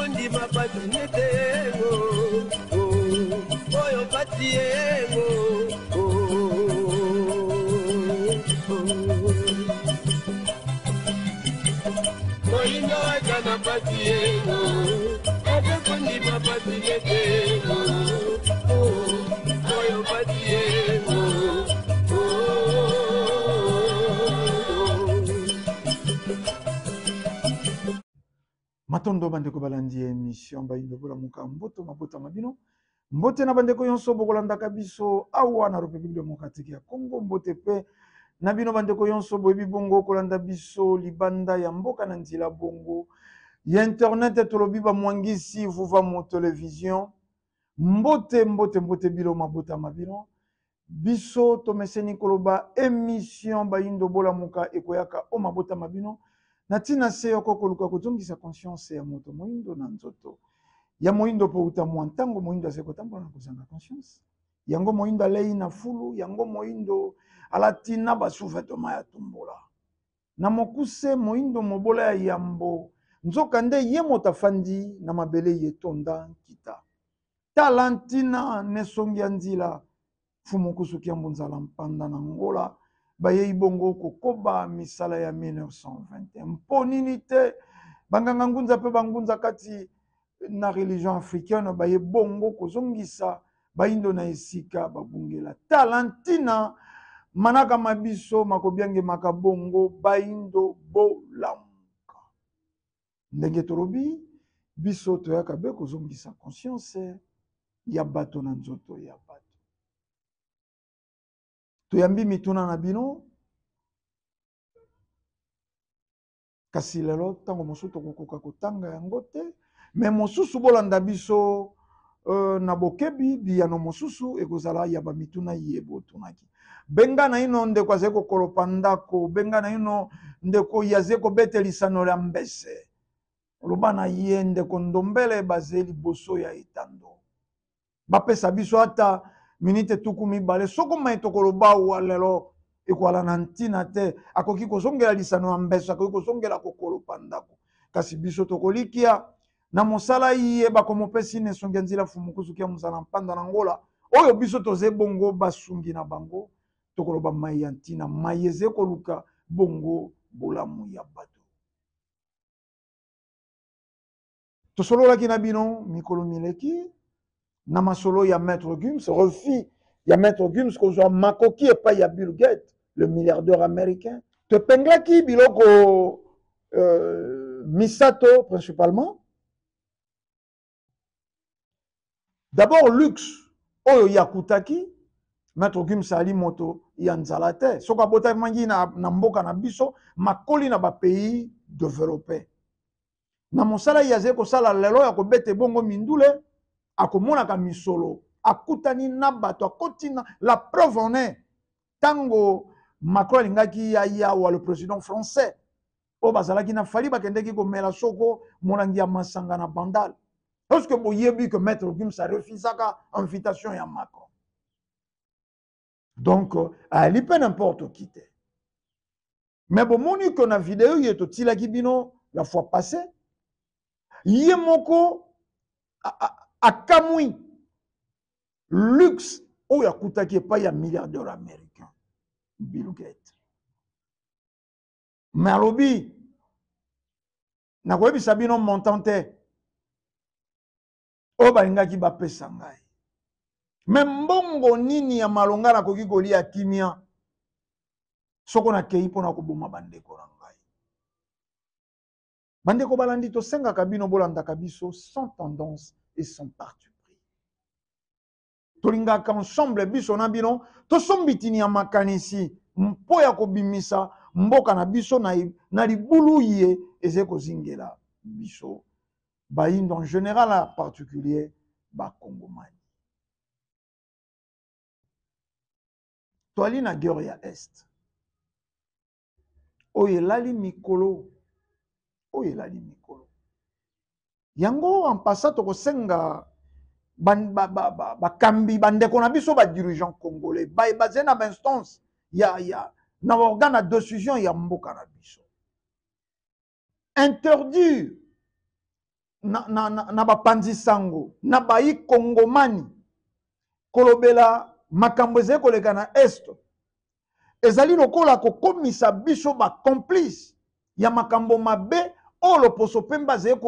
kondima pasi nete yengo oyo pasi yengo. Moyindo aza na pasi yengo, aza kondima pasi nete yengo oyo pasi yengo. Matondo bandeko balandi ya emission Bayindo Bolamuka, mboto mabota ma bino, mbote na bandeko yonso bokolandaka biso awa na Republique Democratique ya Congo, mbote pe na bino bandeko yonso boyebi bongo kolanda biso libanda ya mboka na nzela bongo ya internet, tolobi ba mwangisi vuva mo television, mbote mbote mbote bilo mabota ma bino. Biso tomeseni koloba emission Bayindo Bolamuka ekoyaka o mabota ma bino na ntina se yoko koluka kozongisa conscience ya moto moyindo na nzoto ya moyindo, po uta mwa ntango moyindo azali kotambola na kozanga conscience yango, moyindo alei na fulu yango, moyindo alati na basous-vêtement ya tumbola na mokuse, moyindo mobola ya yambo, nzoka nde ye moto afandi na mabele ye tonda nkita. Tala ntina nesongi ya nzila Mfumu Nkusu Kiambu Nzala Mpanda na Ngola bayei bongo kokoba misala ya 1921. Mpo nini te banganga ngunza mpe bangunza kati na religion africaine baye bongo kozongisa bayindo na esika babungela? Tala ntina manaka ma biso makobiangemaka bongo bayindo bolamuka. Ndenge tolobi, biso toyaka be kozongisa conscience ya bato na nzoto ya bato. Toyambi mituna na bino, kasi lelo ntango mosusu tokokoka kotanga yango te, me mosusu bolanda biso na bokebi. Biyano mosusu ekozala ya bamituna ye botunaki. Benga na ino ndeko azali kokolopa ndako, benga na ino ndeko ye azali kobeta lisano ya mbese, loba na ye ndeko ndombele bazali liboso ya etando, bapesa biso ata minite 20. Soko mai tokoloba wa lelo ekwala na ntina te, akoki kozongela lisano ya mbeso, akoki kozongela kokolopa ndako, kasi biso tokolikia na mosala ye bakomopesi na esongi ya nzela Mfumu Nkusu Kia Muzala Mpanda na Ngola, oyo biso toze bongo basungi na bango. Tokoloba mai ya ntina, mai eze koluka bongo bolamu ya bato. Tosololaki na bino mikolo mileki na masolo ya Maître Gims, refus ya Maître Gims kozwa makoki epai ya Bill Gates, le milliardaire américain. Topenglaki biloko misato principalement. D'abord luxe oyo yakutaki Maître Gims ali moto ya nzala te, soki abotamaki na mboka na biso makoli na ba pays développés. Na mosala ye azali kosala lelo ya kobete bongo mindule, akomonaka misolo, akutani na bato, akoti na la preuve en est tango Macron alingaki ya yawa le président français oyo bazalaki na Fally bakendeki komela soko molangi ya masanga na Bandal. Est-ce que boyebi que Maître Gims a refusaka invitation ya Macron? Donc ali pe n'importe qui te. Mais bomoni que na vidéo ye totilaki bino la fois passée, ye moko akamwi luxe oyo akutaki epai ya milliardaire américain Bill Gates. Mais alobi nakoyebisa bino montant te oyo balingaki bapesa ngai, me mbongo nini ya malonga nakoki kolia kimia soko nakei mpona koboma bandeko na ngai. Bandeko balandi, tosengaka bino bolandaka biso sans tendance et sans parti pris. Tolingaka ensemble biso na bino tosombitini ya makanisi mpo ya kobimisa mboka na biso na libulu ye eze kozingela biso bayindo en général, en particulier bakongomani. Toali na guerre ya Est oyo elali mikolo, oyo elali mikolo yango. En passant, tokosenga bakambi bandeko na biso badirigeant congolais bazali na bainstance ya na organe ya décision ya mboka na biso, interdire. na, na, na, na bapanzi sango na bayi kongomani kolobela makambo ezali koleka na est ezali lokola kokomisa biso bacomplice ya makambo mabe oyo loposo pembe azali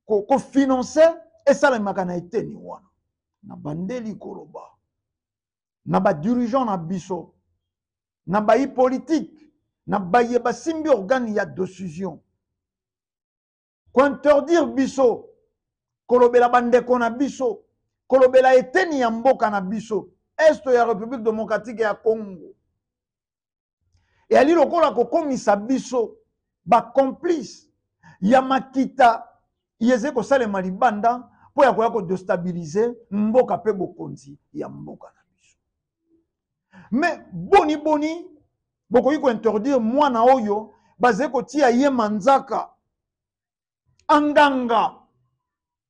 kofinanse ko, ko esalemaka na eteni wana. Nabandeli koloba na badirigeant na biso, na bayi politike, na baye basimbi organe ya decision, kointerdire biso kolobela bandeko na biso, kolobela eteni ya mboka na biso est ya République démocratique ya Congo, eyali lokola kokomisa biso bacomplice ya makita yeze kosalema libanda mpo ya koya kodestabilize mboka mpe bokonzi ya mboka na biso. Me boni boni bokoki kointerdire mwana oyo bazali kotia ye manzaka anganga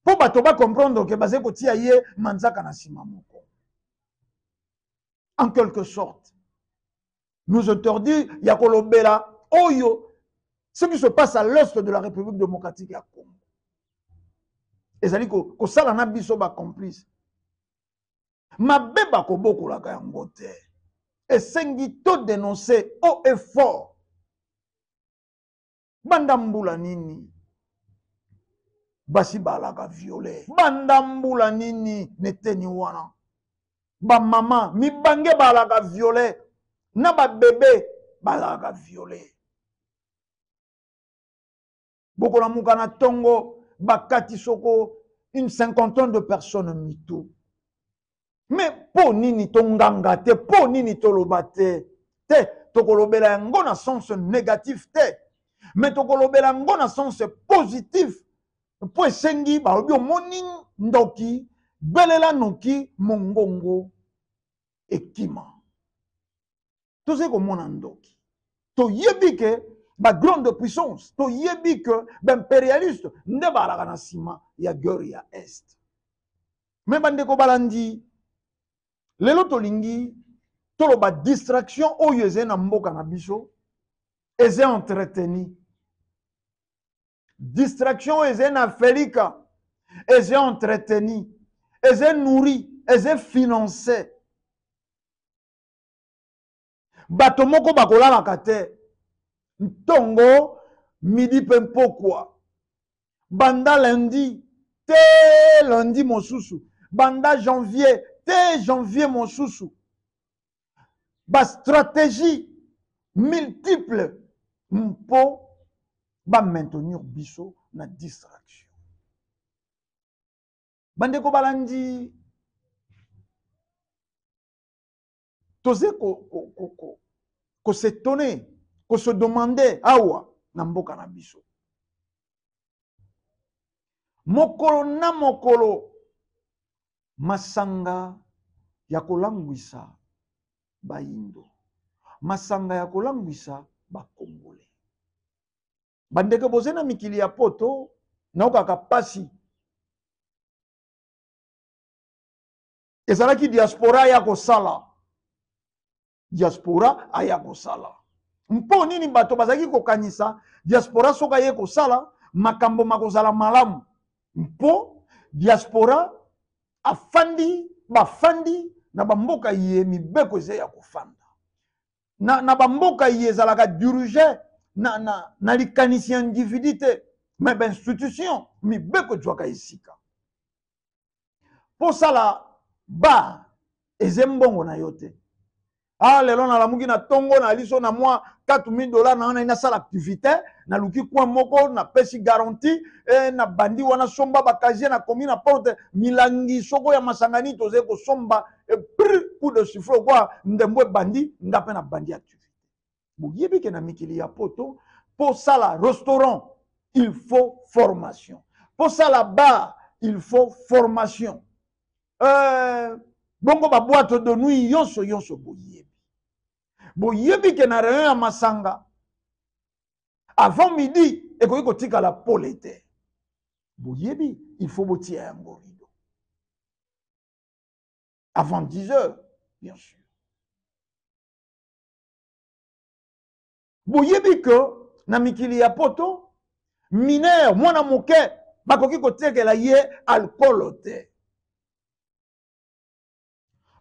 mpo bato bacomprendre ke bazali kotia ye manzaka na nsima moko? En quelque sorte nous interdit ya kolobela oyo ce qui se passe à l'est de la République démocratique ya Congo. Ezali kosala na biso bacomplice mabe, bakobokolaka yango te. Esengi to dénoncer haut et fort. Banda mbula nini basi balaka viole? Banda mbula nini neteni wana bamama mibange balaka viole na babebe balaka viole? Bokolamuka na ntongo, bakati soko une cinquantaine de personnes mitu. Me mpo nini tonganga te? Mpo nini toloba te? Te, tokolobela yango na sens négatif te, me tokolobela yango na sens positif, mpo esengi balobi omoni ndoki, belela noki mongongo ekima. Tozali komona ndoki, toyebi ke bagrande puissance, toyebi ke baimpérialiste nde balaka na nsima ya guerre ya est. Me bandeko balandi, lelo tolingi toloba distraction oyo ezali na mboka na biso, eza entretenu. Distraction oyo ezali na Afrika eza entretenu, eza nourri, eza financé. Bato moko bakolalaka te ntongo, midi mpe mpokwa, banda lundi te lundi mosusu, banda janvier te janvier mosusu. Bastratégie multiple mpo bamaintenir biso na distraction. Bandeko balandi, toze kos'étonner, kose demander awa na mboka na biso, mokolo na mokolo masanga ya kolangwisa bayindo, masanga ya kolangwisa bakongole. Bandeko boze na mikili ya poto, naokaka pasi. Ezalaki diaspora ya kosala, diaspora aya kosala. Mpo nini bato bazalaki kokanisa diaspora soki aye kosala makambo makozala malamu? Mpo diaspora afandi, bafandi na bamboka ye mibeko eza ya kofanda na bamboka ye ezalaka dirige na likanisi ya individu te, me bainstitution mibeko ezwaka esika. Mpo sala bar eze mbongo na yo te. Ah, lelo nalamuki na ntongo na liso na mwa 4000 dollars na wana, nasala activité, naluki coin moko, napesi garantie e, na bandi wana, somba bacasier, nakomi na porte milangi soko ya masangani tozali kosomba e, prix coup de sifflet kwa ndembo ebandi, nga mpe na bandi activité. Boyebi ke na mikili ya poto, mpo sala restaurant il faut formation, mpo sala bar il faut formation, bongo baboîte de nuit nyonso nyonso. Boyebi ke na rayon ya masanga avant midi ekoki kotikala pole te. Boyebi il faut botia yango rideau avant 10 heures, bien sûr. Boyebi ke na mikili ya poto, mineur, mwana moke. Bakoki kotekela ye alkolo te.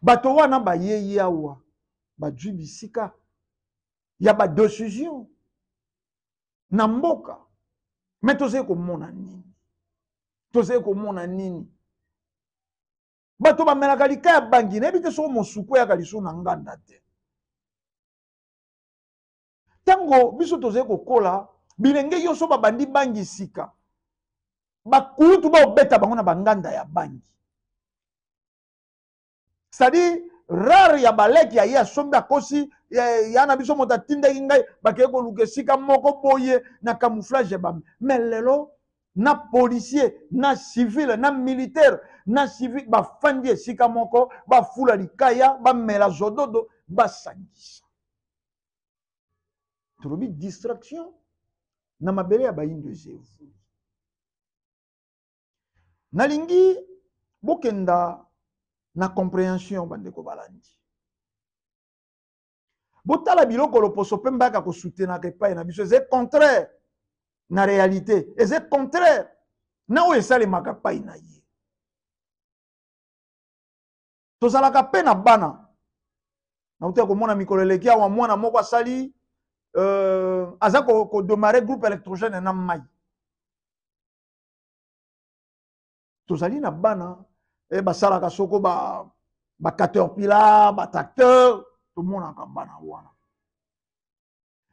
Bato wana bayei awa bazwi bisika ya ba decision na mboka, me tozali komona nini? Tozali komona nini? Bato bamelaka likaya bangi, nayebi te soko mosuku eyaka lisusu na nganda te. Ntango biso tozali kokola, bilenge nyonso babandi bangi sika, bakulutu baobeta bango na banganda ya bangi. C'est-à-dire rare ya baleki ya ye asombi akosi ya na biso moto atindaki ngai, bakei koluka esika moko boye na camouflage ya bambi. Mais lelo na policier na civil na militaire na civil bafandi esika moko, bafula likaya, bamela zododo, basangisa. Tolobi distraction na mabele ya bayindo ezevuli. Nalingi bokenda na comprehension bandeko balandi. Botala biloko loposo mpe mbayaka kosutenaka epai na biso, eza contraire na réalité, eza contraire na oyo esalemaka epai na ye. Tozalaka mpe na bana, nauti komona mikolo eleki awa mwana moko asali aza kodemare groupe électrogène na mai. Tozali na bana basalaka soko ba caterpillar, ba tracteur, tomonaka bana wana.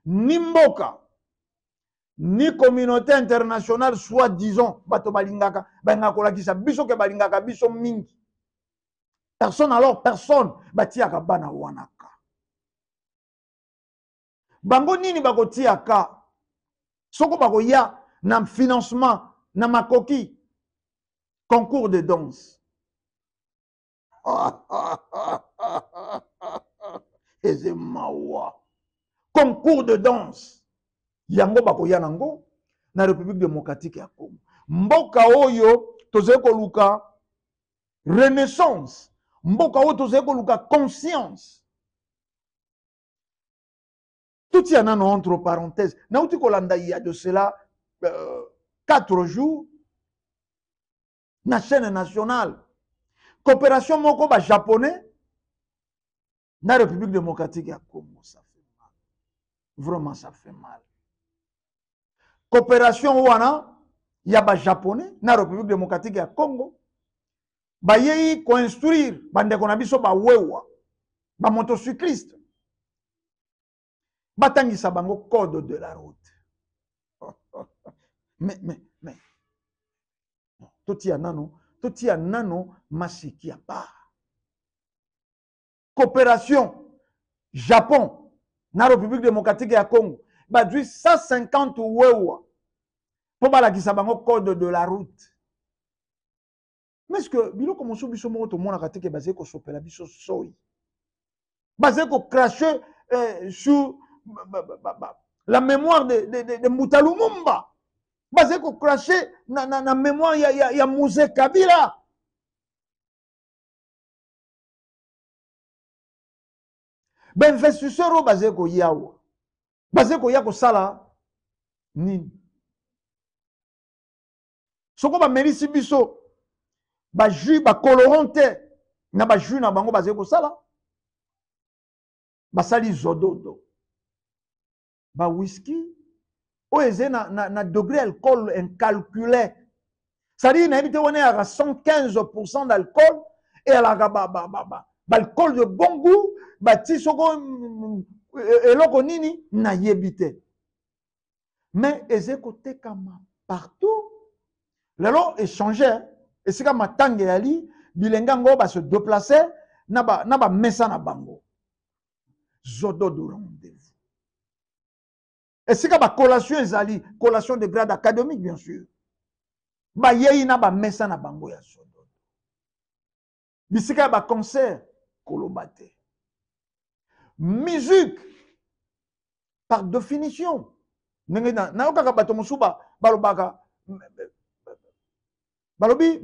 Ni mboka ni communauté internationale soit disons bato balingaka, balingaka kolakisa biso ke balingaka biso mingi. Personne alors personne batiaka bana wana ka. Bango nini bakotiaka soko bakoya na financement na makoki concours de danse. Eze mawa. Concours de danse yango bakoya nango na République démocratique ya Congo. Mboka oyo tozali koluka renaissance, mboka oyo tozali koluka conscience. Tout y en a entre parenthèses. Nauti kolanda il y a de cela 4 jours na chaîne nationale. Coopération moko ba japonais na République démocratique ya Congo, ça fait mal. Vraiment ça fait mal. Coopération wana ya ba japonais na République démocratique ya Congo bayei koinstruire bandeko na biso ba wewa, ba motocycliste, batangisa bango code de la route. Mais totia nano masiki ya part. Coopération Japon na République démocratique ya Congo badwi 150 wewa po balakisa bango code de la route. Mais est-ce que biloko mosusu biso moko tomonaka te ke bazali kosopela biso soyi, bazali kocracher sur la mémoire de Mbuta Lumumba, bazali kocracher na mémoire ya Mzee Kabila. Ba investisseur oyo bazali koyawa, bazali koya kosala nini? Soko bamelisi biso ba jus, ba colorant te na ba jus na bango bazali kosala, basali zododo ba whisky oyo eza na degré alcool incalculé, c'est-à-dire nayebi te wana eyaka 115% d'alcool, eyalaka ba alcool de bon goût, bati soko eloko nini nayebi te, mais eza kotekama partout. Lelo échanger esika matange yali bilenge yango ba se déplacer na ba mesa na bango zododo rendez-vous esika ba collation ezali collation de grade académique bien sûr, ba yeyi na ba mesa na bango ya zododo, bisika ya ba concert koloba te. Musique par définition ndenge nayokaka bato mosusu balobaka, balobi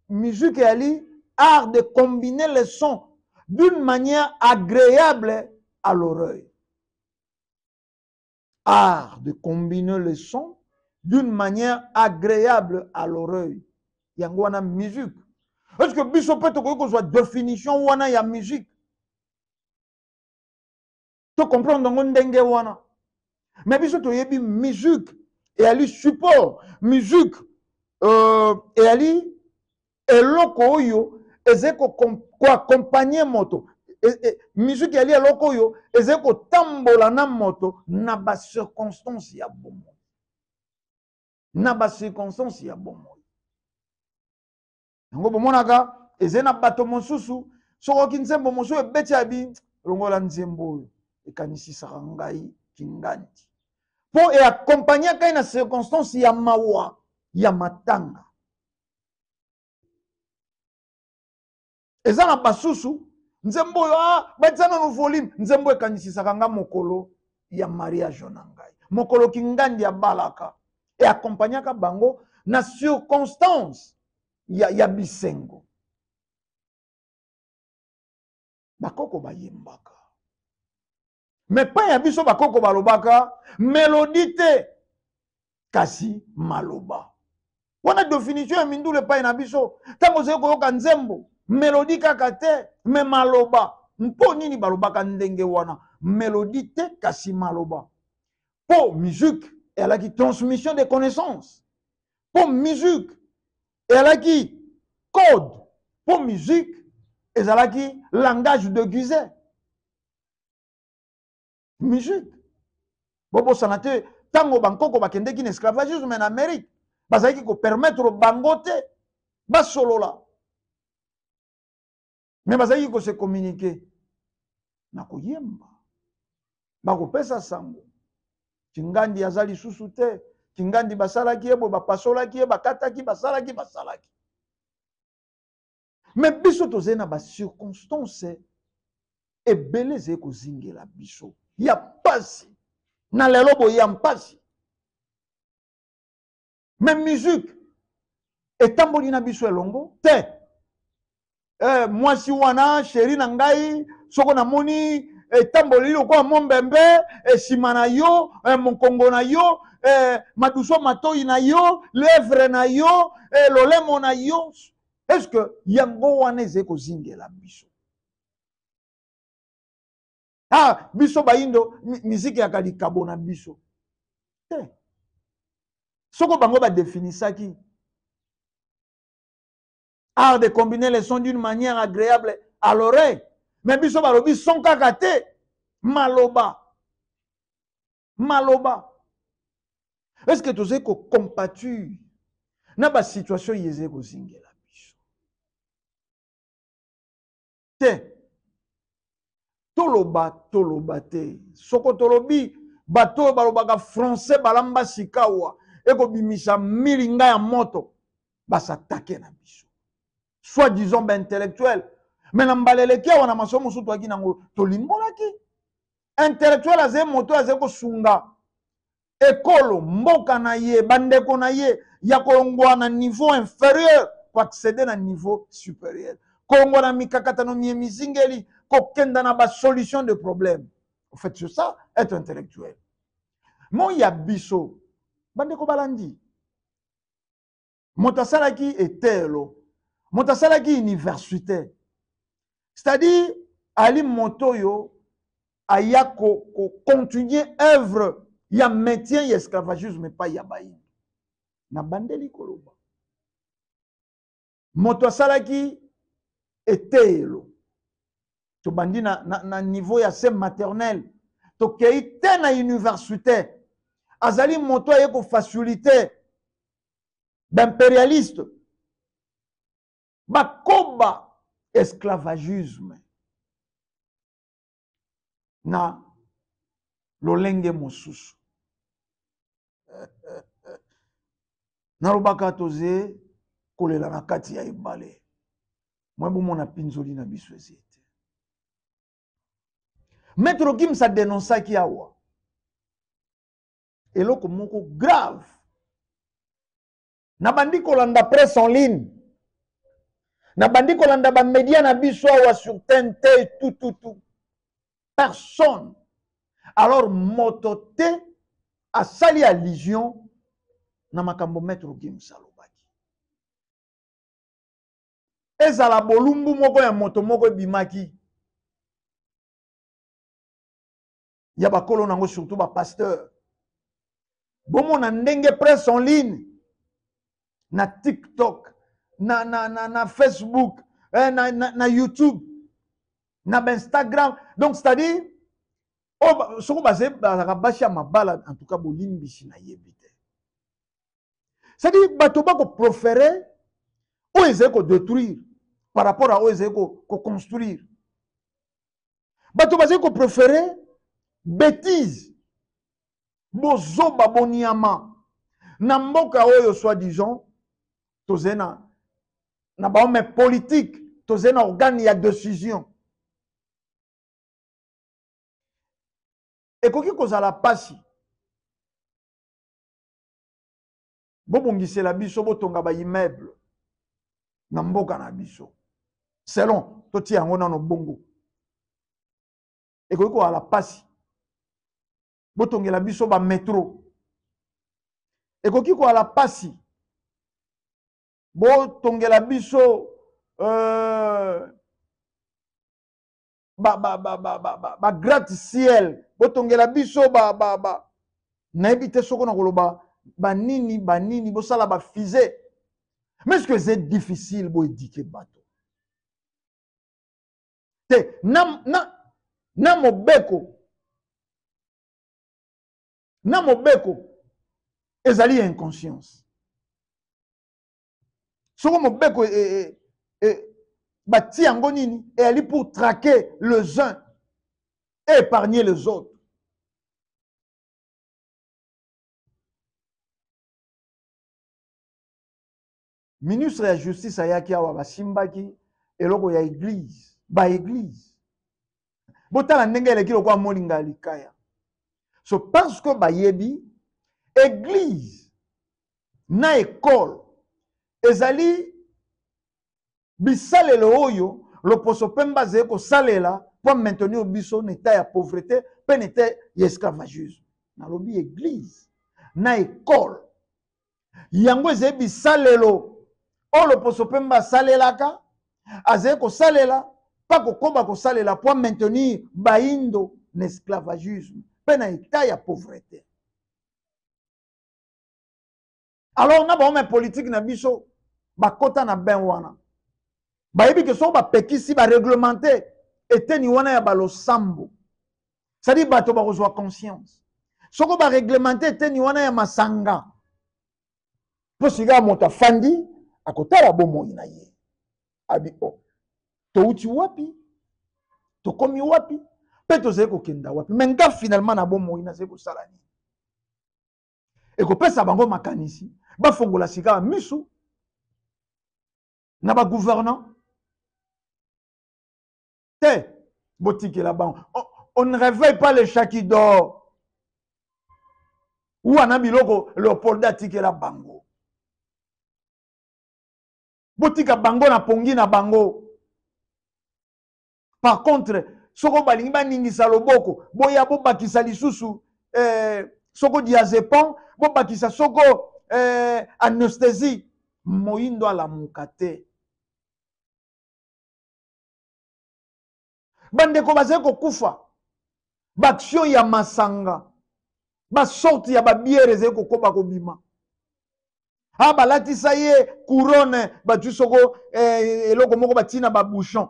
musique eyali art de combiner les sons d'une manière agréable à l'oreille. Art de combiner les sons d'une manière agréable à l'oreille. Yango wana musique. Est-ce que biso mpe tokoki kozwa définition wana ya musique? To comprendre yango ndenge wana. Mais biso toyebi musique eyali support, musique eyali eloko oyo ezali koaccompagne moto. Musique eyali eloko oyo ezali kotambola na moto na bacirconstance ya bomoi. Na bacirconstance ya bomoi. Yango bomonaka ezali na bato mosusu soki nzembo mosusu ebeti ya bi longola nzembo oyo ekanisisaka ngai kingandi mpo eakompagnaka ye na circonstance ya mawa ya matanga. Eza na basusu nzembo oyo batia nanu volume, nzembo ekanisisaka nga mokolo ya mariage na ngai, mokolo kingandi abalaka, eakompagnaka bango na circonstance ya bisengo. Bakoko bayembaka. Mais pa ya biso bakoko balobaka mélodie te kasi maloba. Wana définition ya mindule epai na biso. Ntango ozali koyoka nzembo mélodie kaka te mais maloba. Mpo nini balobaka ndenge wana? Mélodie te kasi maloba. Po musique ezalaki transmission de connaissances. Po musique ezalaki code. Po musique ezalaki langage déguisé. Musique. Bobosana te tango bankoko bakendeki na esclavagisme na Amérique, bazalaki ko permettre bango te basolola. Mais bazalaki ko se communiquer na koyemba. Bakopesa sango. Kingandi aza lisusu te. Kingandi basalaki ye boye, bapasolaki ye, bakataki, basalaki, basalaki. Mais biso tozali na ba circonstances ebele ezali kozingela biso ya pasi na lelo boye ya mpasi. Mais musique etamboli na biso elongo te. Mwasi wana chéri na ngai soko namoni etamboli lokola mombembe, nsima na yo, mokongo na yo, maduso matoi na yo, lèvre na yo, lolemo na yo. Est-ce que yango wana ezali kozingela biso? Biso bayindo musique ya kalikabo na biso te. Soko bango ba définisaki art de combiner les sons d'une manière agréable à l'oreille, mais biso balobi son kaka te, maloba. Maloba. Est-ce que tozali ko compatir na ba situation yeze kozingela biso? Te. Toloba, toloba te. Soko tolobi, bato balobaka français balamba sikawa ekobimisa milinga ya moto basatake na biso. Soit disons ba intellectuel, mais na mbaleleki awa na masomo mosusu toyaki nango tolimbolaki. Intellectuel aze moto aze kosunga ekolo mboka na ye bandeko na ye ya kolongwa na niveau inférieur ko accéder na niveau supérieur, kolongwa na mikakatano mie mizingeli kokenda na ba solution de problème. En fait, c'est ça être intellectuel. Mo ya biso bandeko balandi, moto asalaki etelo, moto asalaki université, c'est-à-dire ali moto oyo aya ko continuer œuvre ya maintien ya esclavagisme epai ya bayindo. Na bandeli koloba moto asalaki etelo, tobandi na niveau ya se maternel, tokei te na université, azali moto aye ko faciliter b'impérialiste bakoba esclavagisme na lolenge mosusu. Nalobaka toze kolela na kati ya ebale, mwa bomona pinzoli na biso ezete. Maître Gims a dénonçaki awa eloko moko grave. Na bandi kolanda presse en ligne, na bandi kolanda ba média na biso awa sur TNT, tout, tout, tout. Personne. Alors moto te asali allusion. Na makambo Maître Gims alobaki, ezala bolumbu moko ya moto moko ebimaki ya bakolo nango, surtout ba pasteur. Bomona ndenge presse en ligne na TikTok, na Facebook, na YouTube, na Instagram. Donc c'est-à-dire oyo soko bazalaka basi ya mabala, en tout cas bolimbisi nayebi te. C'est-à-dire bato bakoprofere oyo ezali kodétruire par rapport à oyo ezali koconstruire. Bato bazali kopréférer bêtise, bozoba, boniama na mboka oyo. Soi-disant tozali na bahomme politique, tozali na organe ya décision. Ekoki kozala pasi bobongisela biso, botonga baimmeuble na mboka na biso, selon totia yango nano bongo. Ekoki kozala pasi botongela biso bametro. Ekoki kozala pasi botongela biso ba gratte ciel, botongela biso ba nayebi te soko na koloba banini banini, bosala bafusée. Mais est-ce que c'est difficile boéduquer bato te na mobeko? Na mobeko ezali inconscience. Soko mobeko batie yango nini, eyali pour traquer les uns et épargner les autres. Ministre ya justice ayaki awa, basimbaki eloko ya église, baéglise. Botala ndenge eleki lokola molinga ya likaya. So parce que bayebi église na école ezali bisalelo oyo loposo pembe azali kosalela mpo maintenir biso na état ya pauvreté mpe na état ya esclavagisme. Nalobi église na école, yango ezali bisalelo oyo loposo pembe asalelaka, azali kosalela mpa kokoba kosalela mpo maintenir baindo na esclavagisme mpe na état ya pauvreté. Alors na bahomme politique na biso bakota na bain wana, bayebi ke soko bapekisi, baréglemente eteni wana ya balosambo, c'est-à-dire bato bakozwa conscience. Soko baréglemente eteni wana ya masanga, mpo sika moto afandi akotala bomoi na ye, abi o touti wapi, tokomi wapi, mpe tozali kokenda wapi, me nga finalement na bomoi nazali kosala nini? Ekopesa bango makanisi, bafongola sika misu na bagouvernant te. Botikela bango, on ne réveille pas le chat qui dort. Wana biloko Léopold atikela bango, botika bango na pongi na bango. Par contre, soko balingi baningisa loboko, boya bobakisa lisusu soko diazepam, bobakisa soko anesthésie, moyindo alamuka te. Bandeko bazali kokufa, baaction ya masanga, basorte ya babiere ezali kokoba kobima. A balatisa ye couronne, bazwi soko eloko moko batina babouchon.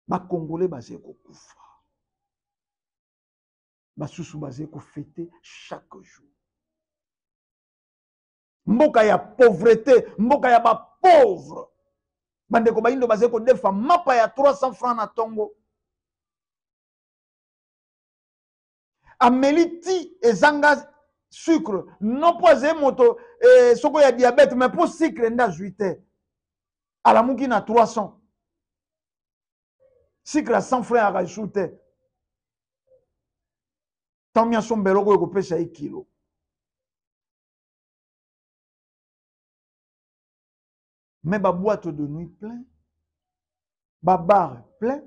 Bakongole bazali kokufa, basusu bazali kofete chaque jour. Mboka ya pauvreté, mboka ya bapauvre. Bandeko bayindo bazali kodefa mapa ya 300 francs na ntongo, ameli ti ezanga sucre, non mpo azali moto soko ya diabète, mais mpo sucre nde azwi te. Alamuki na 300, sucre ya 100 francs yaka esu te. Ntango asomba eloko oyo ekopesa ye kilo. Mais baboîte de nuit plein, babar plein,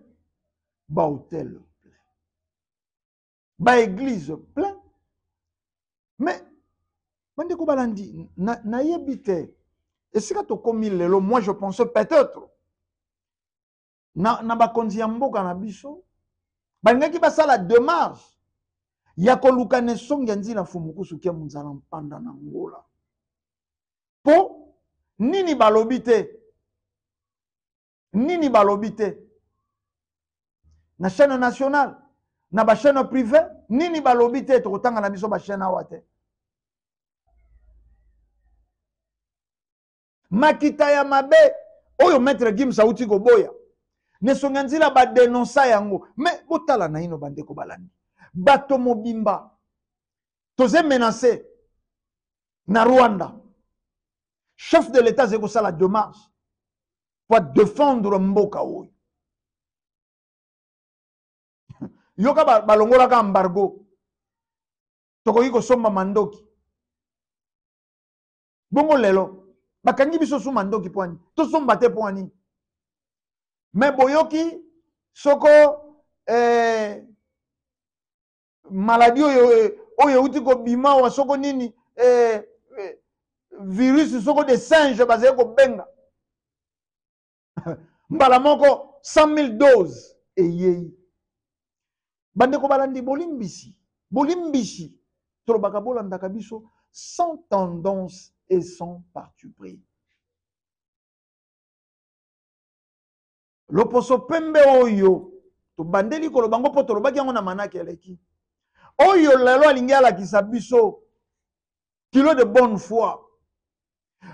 bahôtel plein, baéglise plein. Mais Bandeko balandi, nayebi te esika tokomi lelo. Moi, je pense peut-être na bakonzi ya mboka na biso balingaki basala démarche ya koluka na esongi ya nzila Mfumukusu kia Munzala Mpanda na Ngola. Po nini balobi te? Nini balobi te na chaîne nationale, na ba chaîne privée? Nini balobi te? Tokotanga na biso ba chaîne awa te. Makita ya mabe oyo Maître Gims auti koboya nesongi ya nzila, badenonsa yango. Mais botala na ino, bandeko balandi, bato mobimba toze menacé na Rwanda. Chef de l'État azali kosala démarche po défendre mboka oyo. Yoka, balongolaka embargo, tokoki kosomba mandoki. Bongo lelo bakangi biso su mandoki mpo ani tosomba te? Mpo ani? Me boyoki soko maladie oyo euti kobima awa, soko nini, virus soko de singe bazali kobenga, mbala moko 100 000 doses eyei. Bandeko balandi, bolimbisi, bolimbisi, tolobaka bolandaka biso sans tendance et sans parti pris. Loposo pembe oyo tobandeli koloba ngo, mpo tolobaki yango na manaki eleki, oyo lelo alingi alakisa biso kilo de bonne foi.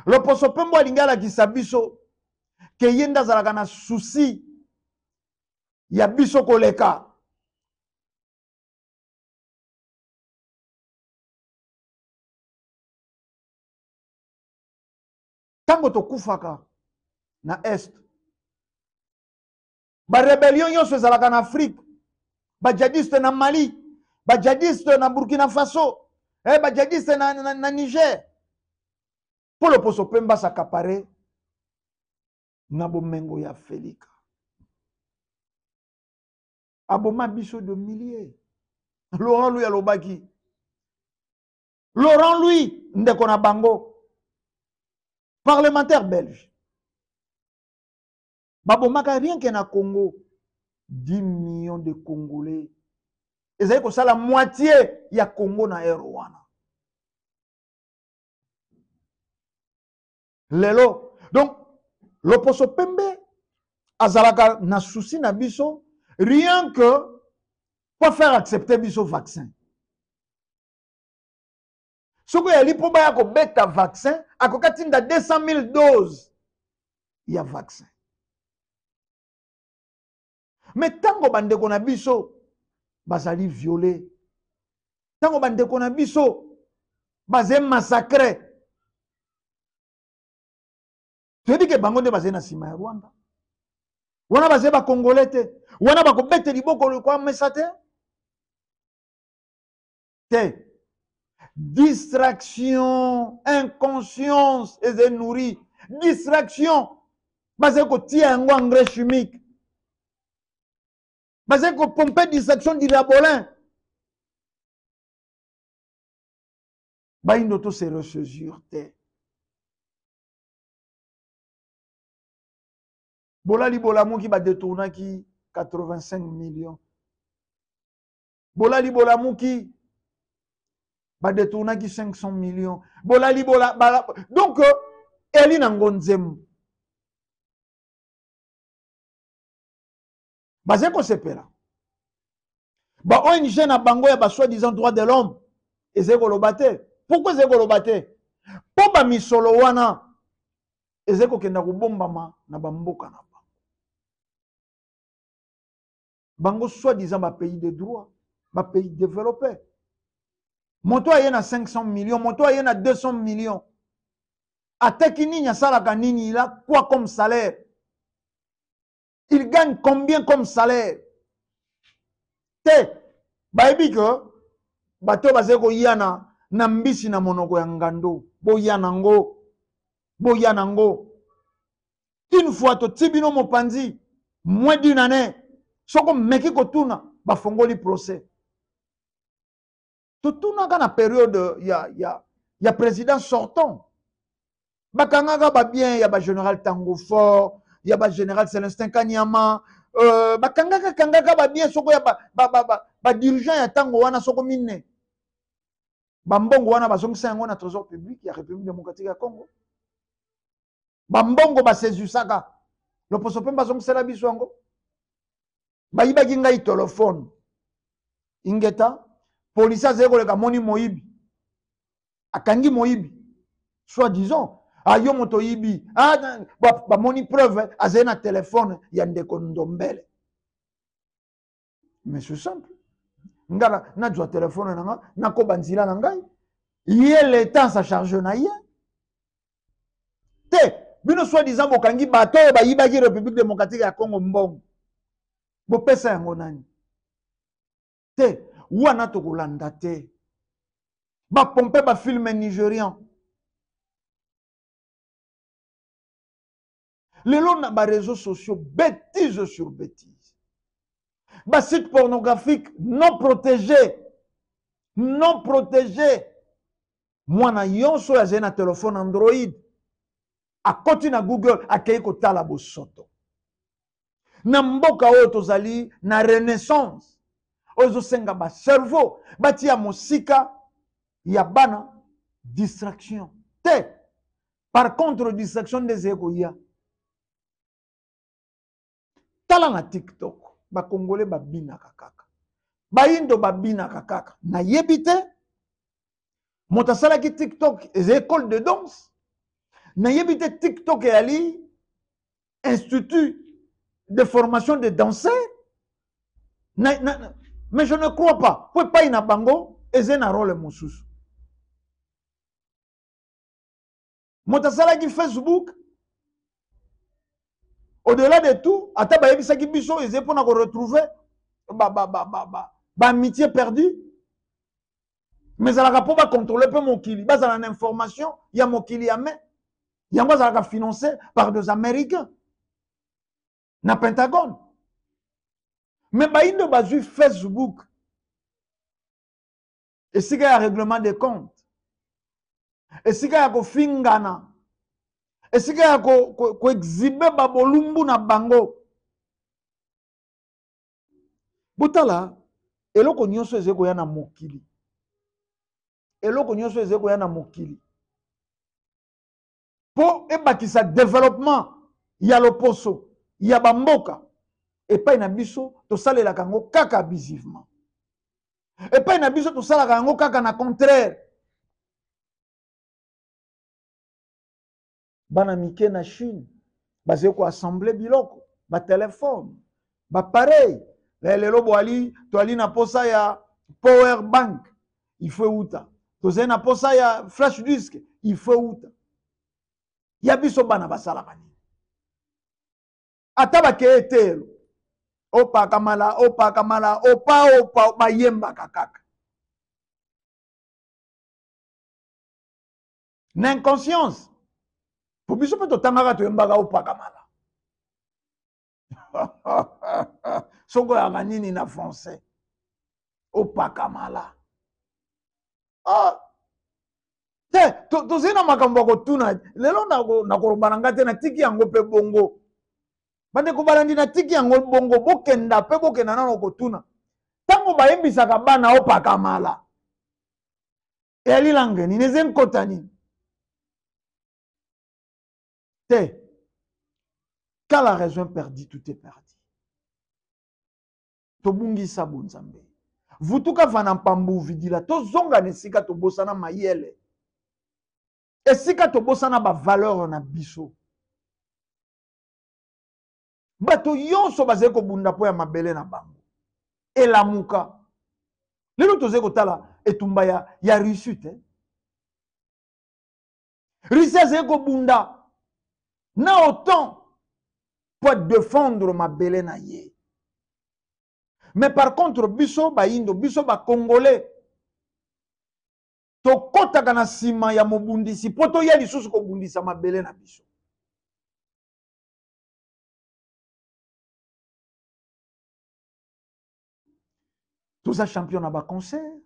Loposo pembe alingi alakisa biso ke ye nde azalaka na souci ya biso koleka. Ntango tokufaka na Est, barébellion nyonso ezalaka na Afrique, badjihadiste na Mali, badjihadiste na Burkina Faso, badjihadiste na Niger, mpo loposo pembe as'accaparer na bomengo ya Felika, aboma biso de milliers. Laurent Louis alobaki, Laurent Louis, ndeko na bango parlementaire belge, babomaka rien que na Congo 10 millions de Congolais, ezali kosala moitié ya Congo na ere wana. Lelo donc loposo pembe azalaka na souci na biso rien que pour faire accepter biso vaccin. Soki oyali mpo baya kobeta vaccin, akoki atinda 200 000 doses ya vaccin. Mais ntango bandeko na biso bazali violé, ntango bandeko na biso bazali massacre, toyebi ke bango nde bazali na nsima ya Rwanda wana. Bazali bakongole te wana, bakobete liboko lokwa mesa te te. Distraction, inconscience ezali nourri distraction. Bazali kotia yango engrais chimique, bazali kopompe distraction du rabolin. Bayindo, to se ressaisir te. Bolali bolamuki, badetournaki 85 millions. Bolali bolamuki, badetournaki 500 millions. Bolali bola bala, donc eli nango nzembo bazali kosepela. Ba ONG na bango ya ba soi-disant droit de l'homme ezali koloba te. Pourquoi ezali koloba te? Mpo bamisolo wana ezali kokenda kobombama na bamboka na bango. Bango soi-disant bapays de droit, bapays développé, moto aye na 500 millions, moto aye na 200 millions, ateki nini? Asalaka nini? Il a quoi comme salaire? Il gagne combien comme salaire? Te, bayebi ke bato bazali koya na mbisi na monoko ya ngando. Boya nango, boya nango. Une fois toti bino mopanzi, moins d'une année, soko meki kotuna, bafongoli procès. Totunaka na période ya Ya président sortant. Bakangaka ba bien ya ba général Tango Fort, ya ba général Célestin Kanyama, bakangaka kangaka ba bien soko ya ba dirigeant ya tango wana soko mine. Bambongo wana bazongisa yango na trésor public ya République démocratique ya Congo. Bambongo basaisissaka. Loposo mpe bazongisela biso yango. Bayibaki ngai telefone. Ingeta, policier azali koleka moni moyibi. Akangi moyibi. Soit disant, ah yo moto oyibi. Ah, bamoni preuve azali na telefone ya ndeko Ndombele. Mais c'est simple. Ngala nazwa telefone na nga, nakoba nzila na ngai. Ye l'État sa charge na ye. Te, bino soit disant bokangi bato oyo bayibaki République démocratique ya Congo mbongo. Bopesa yango nani? Te, wana tokolanda te. Ba pompe ba film nigérian. Lelo na ba réseaux sociaux, bêtise sur bêtise. Ba site pornographique non protégé. Non protégé. Mwana yonso oyo azali na téléphone Android, akoti na Google, akei kotala bosoto. Na mboka oyo tozali na renaissance, oyo ezosenga ba cerveau, batia mosika ya bana distraction te. Par contre, distraction nde ezali koya. Tala na TikTok, ba Congolais babinaka kaka. Bayindo babinaka kaka. Nayebi te, moto asalaki TikTok, eza école de danse. Nayebi te TikTok eyali institut de formation de danseurs. Mais je ne crois pas. Po epai na bango, eza na rôle mosusu. Moto asalaki Facebook, au-delà de tout, ata bayebisaki biso eza mpona ko retrouver ba amitié perdue. Mais ezalaka mpo ba contrôler mpe mokili, bazala na information ya mokili ya main. Yango azalaka financé par des Américains na Pentagone. Mais bayindo bazwi Facebook esika ya règlement des comptes, esika ya kofingana, esika ya koexhiber babolumbu na bango. Botala eloko nyonso ezali koya na mokili, eloko nyonso ezali koya na mokili po ebakisa développement ya loposo ya bamboka. Epai na biso tosalelaka yango kaka abusivement, epai na biso tosalaka yango kaka na contraire. Bana mike na Chine bazali koassembler biloko, ba téléphone, ba appareil. Lelo boali toali na posa ya power bank, il faut euta. Tozali na posa ya flash disk, il faut euta. Ya biso bana basalaka nini? Ata bakeye eteyelo, opa kamala, opa kamala, opa opa, bayembaka kaka. Na inconscience, po biso mpe totangaka toyembaka opa kamala. Soko oyaka nini na français? Opa kamala. Ah! Te, tozali na makambo ya kotuna. Lelo nakoloba na ngai te, natiki yango mpe bongo. Bandeko balandi, natiki yango bongo, bokenda mpe bokenda nano kotuna. Ntango bayembisaka bana opa kamala, eyali langue nini? Eza nkota nini? Te, quand la raison est perdue, tout est perdu. Tobungisa bonzambe. Vutuka vana mpambu vidila, tozonga na esika tobosana mayele. Esika tobosana ba valeur na biso. Bato yonso bazali kobunda po ya mabele na bango. Elamuka. Lelo tozali kotala etumba ya Russie te. Russie azali kobunda na OTAN po défendre mabele na ye. Mais par contre biso bayindo, biso ba Congolais, tokotaka na nsima ya mobundisi po toya lisusu kobundisa mabele na biso. Toza champion na ba concert.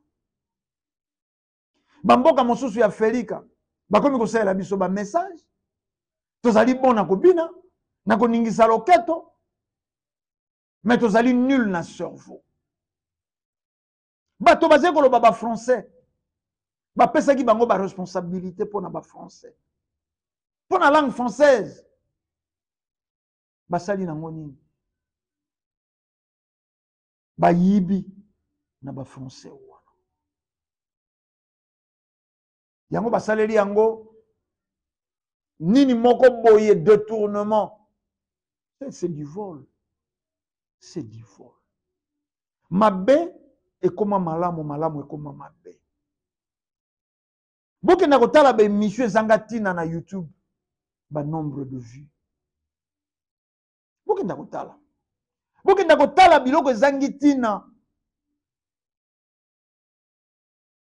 Bamboka mosusu ya Felika bakomi kosalela biso ba message. Tozali bon na kobina, na koningisa loketo, mais tozali nul na cerveau. Bato bazali koloba ba français, bapesaki bango ba responsabilité mpo na ba français, mpo na langue française. Basali nango nini? Bayibi na ba français wana. Yango basaleli yango nini moko boye, détournement. C'est du vol. C'est du vol. Mabe ekoma malamu, malamu ekoma mabe. Bokenda kotala ba émission ezanga tina na YouTube, ba nombre de vues. Bokenda kotala. Bokenda kotala biloko ezangi tina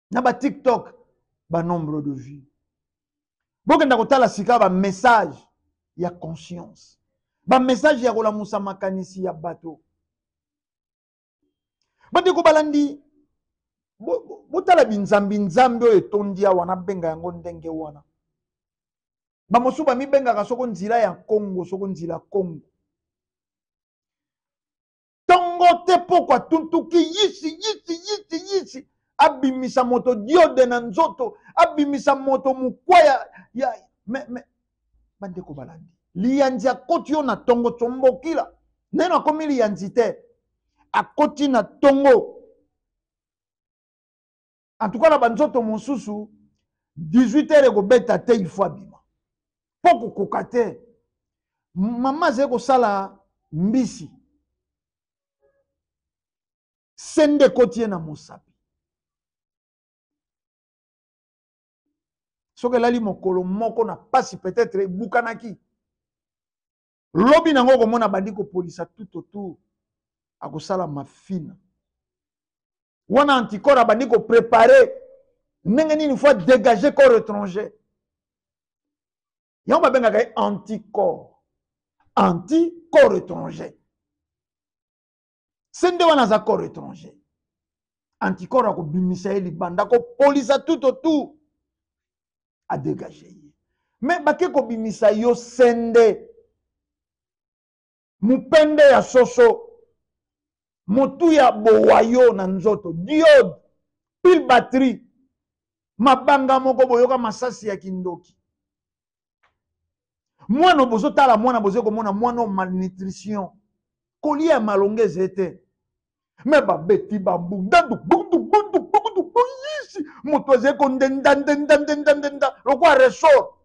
na ba TikTok, ba nombre de vues. Bokenda kotala sika ba message ya conscience, ba message ya kolamusa makanisi ya bato. Bandeko balandi, botala binzambi nzambi oyo etondi awa, nabenga yango ndenge wana. Bamosusu bamibengaka soko nzila ya Congo, soko nzila Congo. Tongo te pokwa tuntuki yisi yisi yisi yisi, abimisa moto diode na nzoto, abimisa moto mukwa ya, ya me, me. Bandeko balandi, liyanzi akoti yo na tongo tsombokila. Neno akomi liyanzi te, akoti na tongo. En tout cas na banzoto mosusu 18 heures ekobeta te, il faut abima. Po kokoka te. Mama azali kosala mbisi. Sende ekoti ye na mosapi. Soki elali mokolo moko na pasi, peut-être ebukanaki. Lobi nango komona bandi kopolisa tout autour, akosala mafina. Wana anticorps abandi kopréparer ndenge nini faut dégager corps étranger. Yango babengaka ye anticorps. Anticorps étranger. Se nde wana aza corps étranger. Anticorps akobimisa ye libanda, akopolisa tout autour, a dégager ye. Mais bake kobimisa yo sende, mupende ya soso, motu ya bowayo na nzoto, diode, pile batterie, mabanga moko boyoka masasi ya kindoki. Mwana bozotala mwana, bozo komona mwana malnutrition, kolia malonga ezete. Me babeti bambunda, ndu, bundu, bundu, bundu, buyisi. Moto azali kondenda, ndenda, ndenda, ndenda, lokola ressort.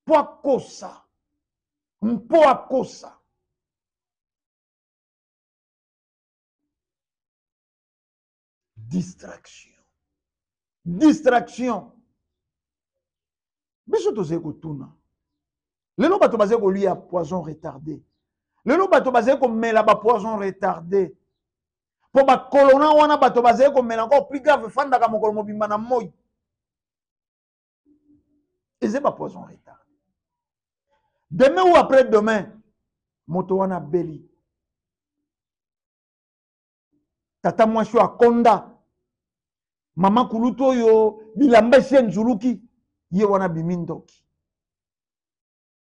Po akosa. Mpo akosa. Distraction. Distraction. Biso tozali kotuna. Lelo bato bazali kolia poison retardé. Lelo bato bazali komela ba poison retardé. Po ba corona wana bato bazali komela encore plus grave, fandaka mokolo mobimba na moi. Eze ba poison retardé. Demain ou après demain, moto wana beli. Tata mwasi oyo akonda. Mama kulutu oyo bilamba esi enzuluki, ye wana bimi ndoki.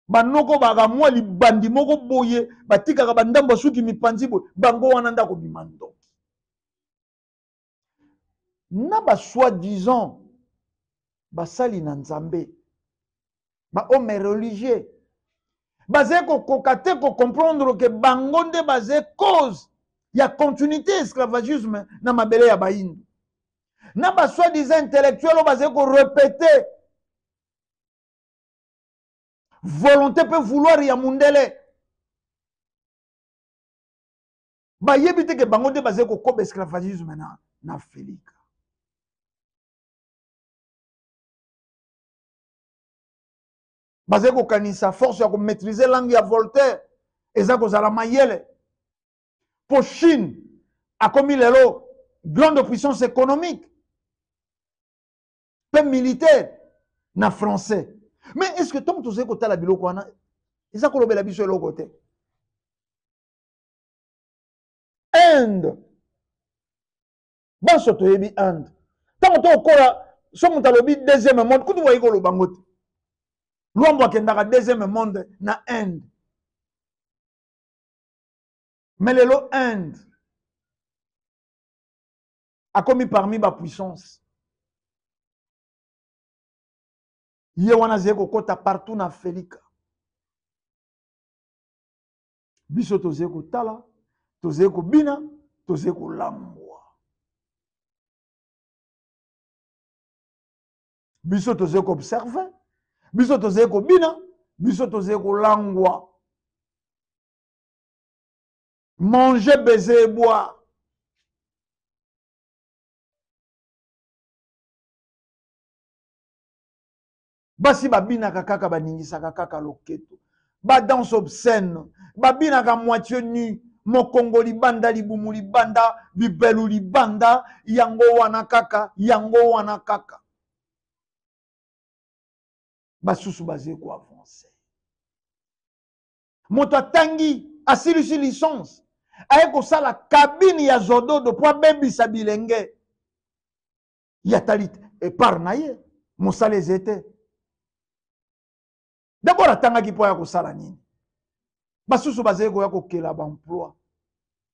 Banoko baka mwa libandi moko boye, batikaka bandambo ya suki mipanzi boye, bango wana ndako bima ndoki. Na ba soi-disant basali na Nzambe, ba hommes religieux, bazali kokoka te ko comprendre que bango nde bazali cause ya continuité esclavagisme na mabele ya Bahindu. Na ba soi-disant intellectuels oyo bazali ko répéter volonté pe vouloir ya mundele, bayebi te ke bango nde bazali kokoba esclavagisme na Afrika. Bazali kokanisa force ya komaîtriser langue ya Voltaire eza kozala mayele. Po Chine akomi lelo grande puissance économique pe militaire na français. Mais est-ce que tant tozali kotala biloko wana eza kolobela biso eloko te? Inde, banso toyebi Inde. Tango tokola So moto alobi deuxième monde, kutu boyei koloba ngo te. Lwambo akendaka deuxième monde na Inde. Mais lelo Inde akomi parmi ba puissance. Ye wana azali kokota partout na Felika. Biso tozali kotala, tozali kobina, tozali kolangwa. Biso tozali koobserve, biso tozali kobina, biso tozali kolangwa. Manger, baiser et boire. Basi babinaka kaka, baningisaka kaka loketo, ba danse obscène, babinaka moitié nu, mokongo libanda, libumu libanda, bibelu libanda, yango wana kaka, yango wana kaka. Basusu bazali koavancer. Moto atangi, asilisi licence, aye kosala cabine ya zododo po abebisa bilenge. Ya tali epar na ye, mosala eze te. D'abord atangaki po aya kosala nini? Basusu bazali koya kokela ba emploi.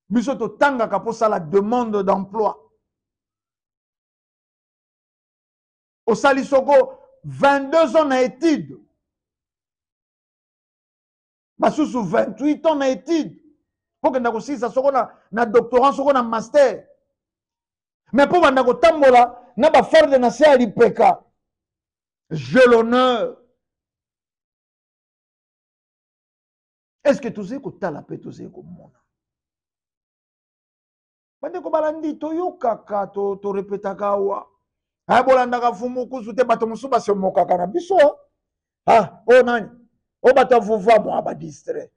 Biso totangaka po sala demande d'emploi. Osali soko 22 ans na étude. Basusu 28 ans na étude. Po kenda kosilisa soko na doctorat, soko na master. Mais po banda kotambola na ba farde na se ya lipeka. J'ai l'honneur. Est-ce que tozali kotala pe tozali komona? Bandeko balandi, toyokaka, torepetaka awa. Ah, bolandaka fumu kusu te, bato mosusu basomokaka na biso. Ah, oyo nani? Oyo bato ya vuva, mwa ba distrait.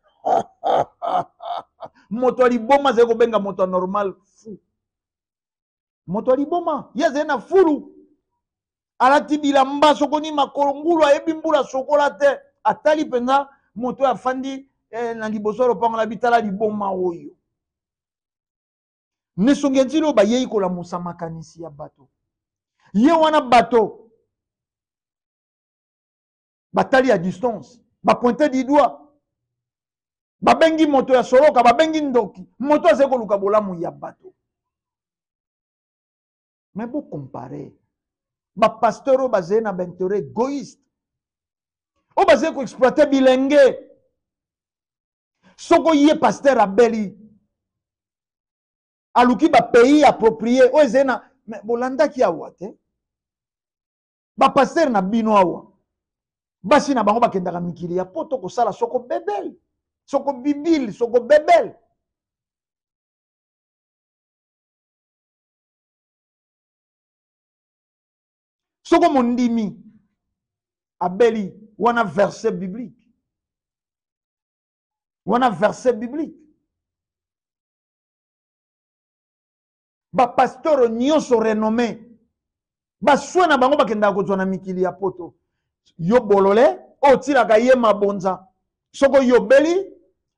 Moto ya liboma azali kobenga moto ya normal fou. Moto ya liboma, ye azali na fulu. Alati bilamba sokoni makolo ngulu, ayebi mbula sokola te. Atali mpenza moto oyo afandi na liboso ya lopango na bitala liboma oyo. Nesongi ya nzilo bayei kolamusa makanisi ya bato. Ye wana bato batali ya distance, ba pointe du doigt, babengi moto ya soloka, babengi ndoki, moto azali koluka bolamu ya bato. Mais bo comparer ba pasteur oyo bazali na ba intérêt égoïste, oyo bazali ko exploiter bilenge. Soko ye pasteur abeli, aluki ba pays approprié oyo ezali na, mais bolandaki awa te. Ba pasteur na bino awa, basi na bango bakendaka mikili ya poto kosala soko bebel, soko bibile, soko bebel. Soko mondimi abeli, wana verset biblique. Wana verset biblique. Ba pasteur nyonso renommé, ba soins na bango bakendaka kozwa na mikili ya poto. Yo bolole, oyo otilaka ye mabonza. Soko yo beli,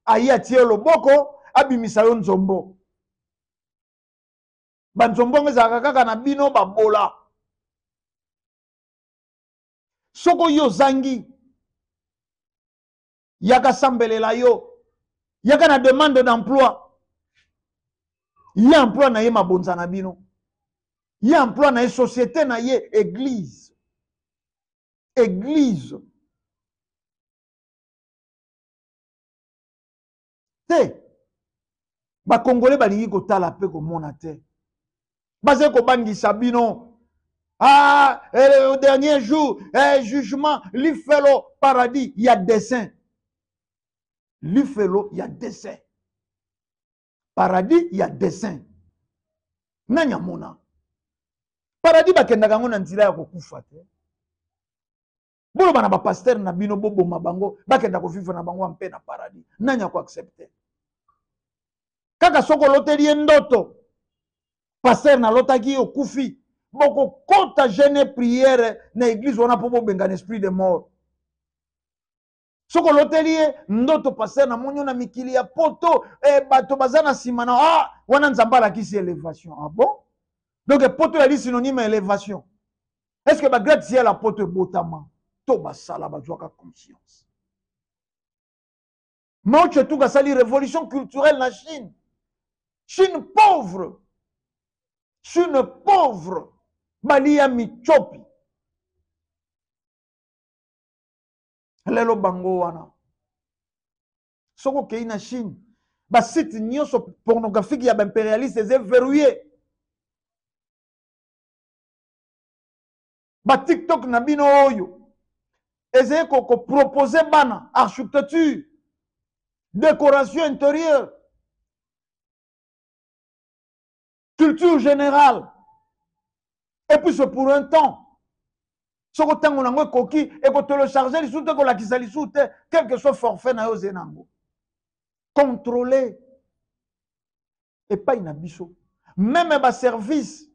aye atie loboko, abimisa yo nzombo. Ba nzombo yango ezalaka kaka na bino babola. Soko yo ozangi, yaka sambelela yo, yaka na demande d'emploi. Ye emploi na ye mabonza na bino, ye emploi na ye société na ye église. Église te. Ba Congolais balingi kotala pe komona te. Bazali kobangisa bino. Ah, et au dernier jour, eh, jugement, lifelo, paradis, il y a dessin. Lifelo, il y a dessin. Paradis, il y a dessin. Nani amona? Paradis bakendaka yango na nzela ya kokufa te. Boloba na ba pasteur na bino boboma bango, bakenda kovivre na bango mpe na paradis. Nani ako accepter? Kaka soko oloteli ye ndoto, pasteur nalotaki ye okufi, bokokota jeûne prière na église wana po bobengana esprit de mort. Soko oloteli ye ndoto, pasteur namoni yo na mikili ya poto, bato baza na nsima na, ah, wana Nzambe alakisi élévation. Ah bon? Donc poto yali synonyme ya élévation. Est ce que bagratte ciel ya poto ebotama to basala bazwaka conscience? Mao Tse-tung asali révolution culturelle na Chine. Chine pauvre, Chine pauvre, balia michopi. Lelo bango wana soki okei na Chine, basite nyonso pornographique ya baimpérialiste eza verrouillé. Ba TikTok na bino oyo ezali kopropose bana architecture, décoration intérieure, culture générale, et puis c'est pour un temps. Soko ntango nango ekoki, ekotelecharge lisusu te, kolakisa lisusu te, quel que soit forfait na yo oze nango. Contrôler epai na biso, meme baservice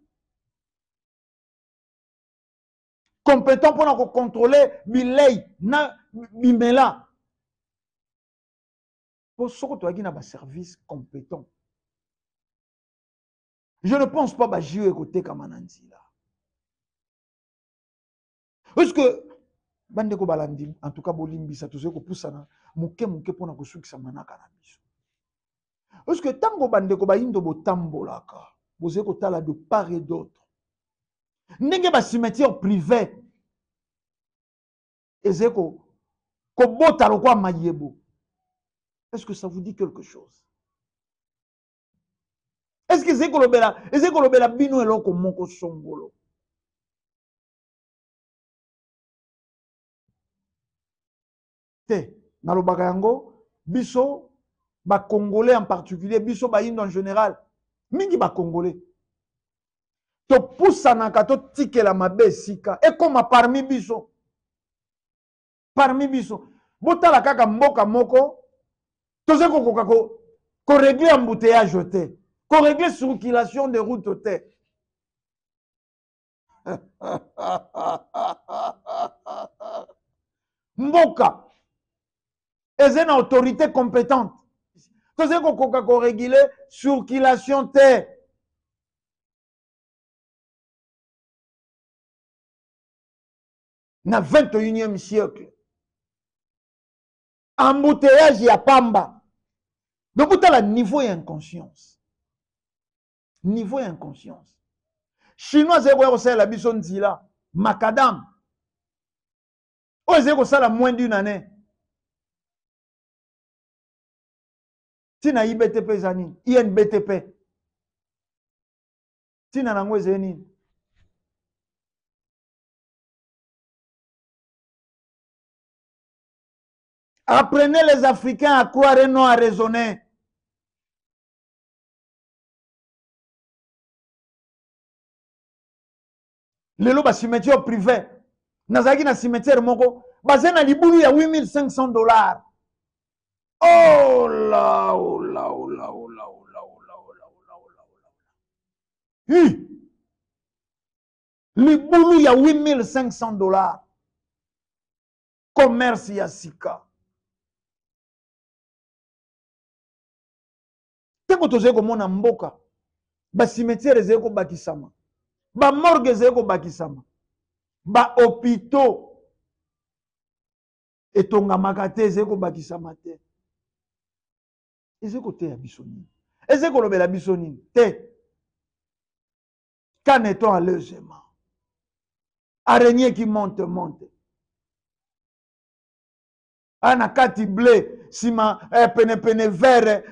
compétent mpona kocontrôle bilei na bimela, mpo soko toyaki na baservice compétent, je ne pense pas bajio ekotekama na nzela. Parce que bandeko balandi, en tout cas bolimbisa, tozali kopusana moke moke mpona kosukisa manaka na biso. Parce que ntango bandeko bayindo botambolaka, bozali kotala de part et d'autre ndenge bacimetière privé ezali kobota lokwa mayebo. Est-ce que ça vous dit quelque chose? Est-ce que ezali kolobela bino eloko moko songolo? Te, nalobaka yango, biso ba Congolais en particulier, biso ba Indo en général, mingi ba Congolais topusanaka totikela mabe esika ekoma parmi biso. Parmi biso, botala kaka mboka moko toza kokoka korégler embouteillage te, korégler circulation de route te. Mboka eza na autorité compétente, tozali kokoka korégule circulation te. Na 21e siècle, embouteillage ya pamba. Donc botala niveau ya inconscience, niveau ya inconscience. Chinois azali koya kosalela biso nzela macadam oyo ezali kosala moins d'une année. Ntina IBTP eza nini? INBTP ntina nango ezali nini? Apprenez les Africains à croire et non à raisonner. Lelo ba cimetière privé, nazalaki na cimetière moko, baza na libulu ya 8500 $. Oh là, oh là, oh là, oh là, oh là, oh là, oh là, oh là, oh là, oh là. Hi! Libulu ya 8500 $. Commerce ya sika. Ntango tozali komona mboka, ba cimetière ezali kobakisama, ba morgue ezali kobakisama, ba hôpitaux etongamaka te, ezali kobakisama te. Ezali koteya biso nini? Ezali kolobela biso nini? Te. Qu'en est-on allègement? Araignée qui monte, monte. Ana kati blé, sima, pene pene vert,